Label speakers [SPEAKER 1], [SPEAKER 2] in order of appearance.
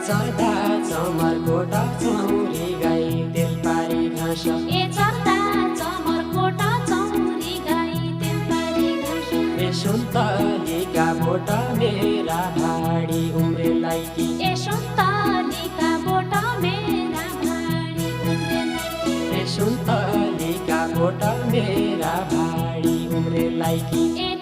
[SPEAKER 1] चढ्दा चमरकोटा चौरी गाई तेल पारी घाँस
[SPEAKER 2] ए चढ्दा चमरकोटा चौरी गाई तेल पारी घाँस
[SPEAKER 1] ए सुन्तलीका बोटा मेरा भाडी उम्रेलाई कि
[SPEAKER 2] ए सुन्तलीका बोटा मेरा भाडी उम्रेलाई
[SPEAKER 1] ए सुन्तलीका बोटा मेरा भाडी उम्रेलाई कि
[SPEAKER 2] ए